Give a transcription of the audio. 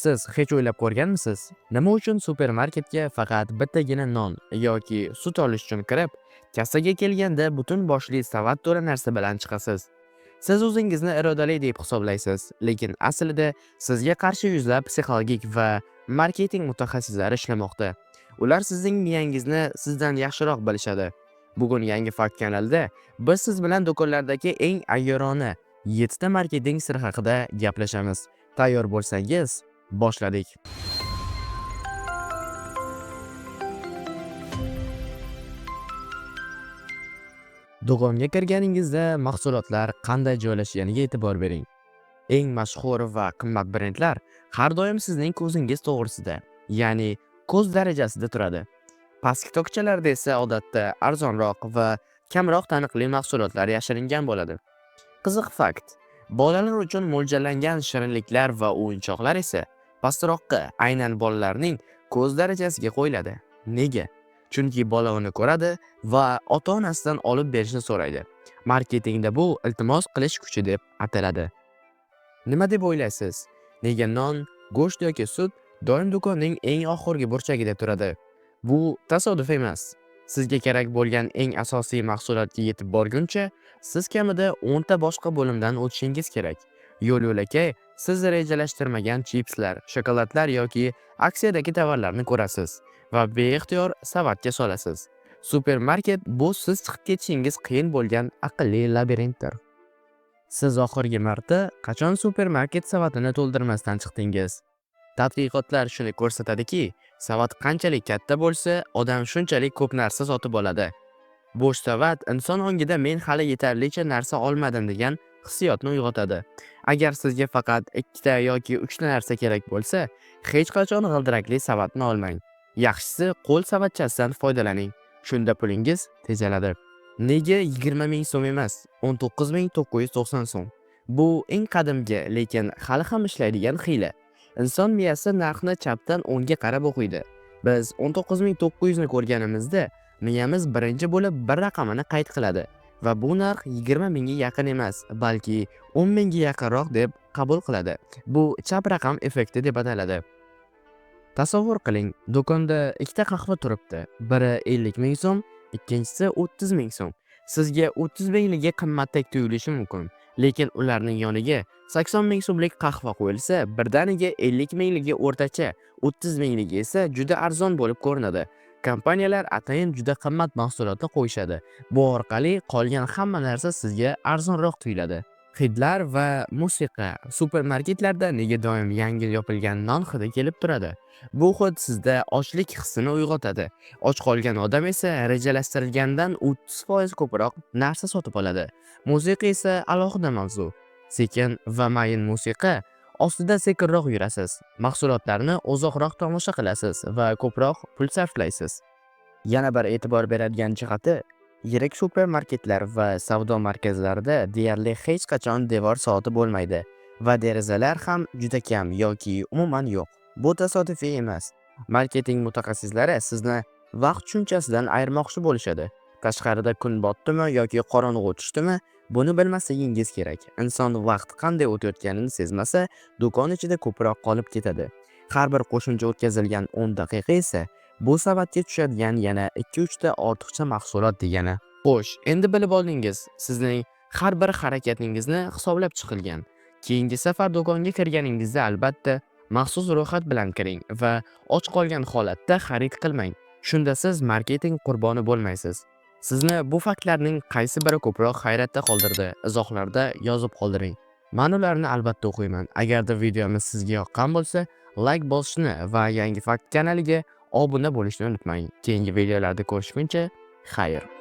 Siz hech o'ylab ko'rganmisiz, nima uchun supermarketga faqat bittagina non yoki sut olish uchun kirib, kassaga kelganda butun boshli savat to'la narsa bilan chiqasiz? Siz o'zingizni irodali deb hisoblaysiz, lekin aslida sizga qarshi yuzlab psixologik va marketing mutaxassislari ishlamoqda. Ular sizning miyangizni sizdan yaxshiroq bilishadi. Bugun Yangi Fakt kanalida biz siz bilan do'konlardagi eng ayyorona 7 ta marketing siri haqida gaplashamiz. Tayyor bo'lsangiz, boshladik. Do'konga kirganingizda mahsulotlar qanday joylashganiga e'tibor bering. Eng mashhur va qimmat brendlar har doim sizning ko'zingiz to'g'risida, ya'ni ko'z darajasida turadi. Pastki tokchalarda esa odatda arzonroq va kamroq taniqli mahsulotlar yashiringan bo'ladi. Qiziq fakt: bolalar uchun mo'ljallangan shirinliklar va o'yinchoqlar esa pastroqqa, aynan bolalarning ko'z darajasiga qo'yiladi. Nega? Chunki bola uni ko'radi va ota-onasidan olib berishni so'raydi. Marketingda bu iltimos qilish kuchi deb ataladi. Nima deb o'ylaysiz? Nega non, go'sht yoki sut doim do'konning eng oxirgi burchagida turadi? Bu tasodif emas. Sizga kerak bo'lgan eng asosiy mahsulotga yetib borguncha, siz kamida 10 ta boshqa bo'limdan o'tishingiz kerak. Yo'l-yo'lakay siz rejalashtirmagan chipslar, shokoladlar yoki aksiyadagi tovarlarni ko'rasiz va beixtiyor savatga solasiz. Supermarket bu siz chiqib ketishingiz qiyin bo'lgan aqlli labirintdir. Siz oxirgi marta qachon supermarket savatini to'ldirmasdan chiqdingiz? Tadqiqotlar shuni ko'rsatadiki, savat qanchalik katta bo'lsa, odam shunchalik ko'p narsa sotib oladi. Bo'sh savat inson ongida men hali yetarlicha narsa olmadim degan hissiyotni uyg'otadi. Agar sizga faqat 2 ta yoki 3 ta narsa kerak bo'lsa, hech qachon g'ildirakli savatni olmang. Yaxshisi qo'l savatchasidan foydalaning. Shunda pulingiz tejaladi. Nega 20 ming so'm emas, 19 990 so'm? Bu eng qadimgi, lekin hali ham ishlaydigan hiyla. Inson miyasi narxni chapdan o'ngga qarab o'qiydi. Biz 19 900 ni ko'rganimizda, miyamiz birinchi bo'lib bir raqamini qayd qiladi va bu narx 20 mingga yaqin emas, balki 10 mingga yaqinroq deb qabul qiladi. Bu chap raqam effekti deb ataladi. Tasavvur qiling, do'konda ikkita qahva turibdi. Biri 50 ming so'm, ikkinchisi 30 ming so'm. Sizga 30 mingligi qimmatdek tuyulishi mumkin, lekin ularning yoniga 80 ming so'mlik qahva qo'yilsa, birdaniga 50 mingligi o'rtacha, 30 mingligi esa juda arzon bo'lib ko'rinadi. Kompaniyalar atayin juda qimmat mahsulotni qo'yishadi. Bu orqali qolgan hamma narsa sizga arzonroq tuyuladi. Hidlar va musiqa. Supermarketlarda nega doim yangi yopilgan non hidi kelib turadi? Bu hid sizda ochlik hissini uyg'otadi. Och qolgan odam esa rejalashtirilgandan 30% ko'proq narsa sotib oladi. Musiqa esa alohida mavzu. Sekin va mayin musiqa ostida sekinroq yurasiz. Mahsulotlarni uzoqroq tomosha qilasiz va ko'proq pul sarflaysiz. Yana bir e'tibor beradigan jihati, yirik supermarketlar va savdo markazlarida deyarli hech qachon devor soati bo'lmaydi va derazalar ham juda kam yoki umuman yo'q. Bu tasodifiy emas. Marketing mutaxassislari sizni vaqt tushunchasidan ayirmoqchi bo'lishadi. Tashqarida kun botdimi yoki qorong'u tushdimi, buni bilmasligingiz kerak. Inson vaqt qanday o'tayotganini sezmasa, do'kon ichida ko'proq qolib ketadi. Har bir qo'shimcha o'tkazilgan 10 daqiqa esa bu savatga tushadigan yana 2-3 ta ortiqcha mahsulot degani. Xo'sh, endi bilib oldingiz, sizning har bir harakatingizni hisoblab chiqilgan. Keyingi safar do'konga kirganingizda albatta maxsus ro'yxat bilan kiring va och qolgan holatda xarid qilmang. Shunda siz marketing qurboni bo'lmaysiz. Sizni bu faktlarning qaysi biri ko'proq hayratda qoldirdi? Izohlarda yozib qoldiring. Men ularni albatta o'qiyman. Agarda videomiz sizga yoqqan bo'lsa, like bosishni va Yangi Fakt kanaliga obuna bo'lishni unutmang. Keyingi videolarda ko'rishguncha, xayr.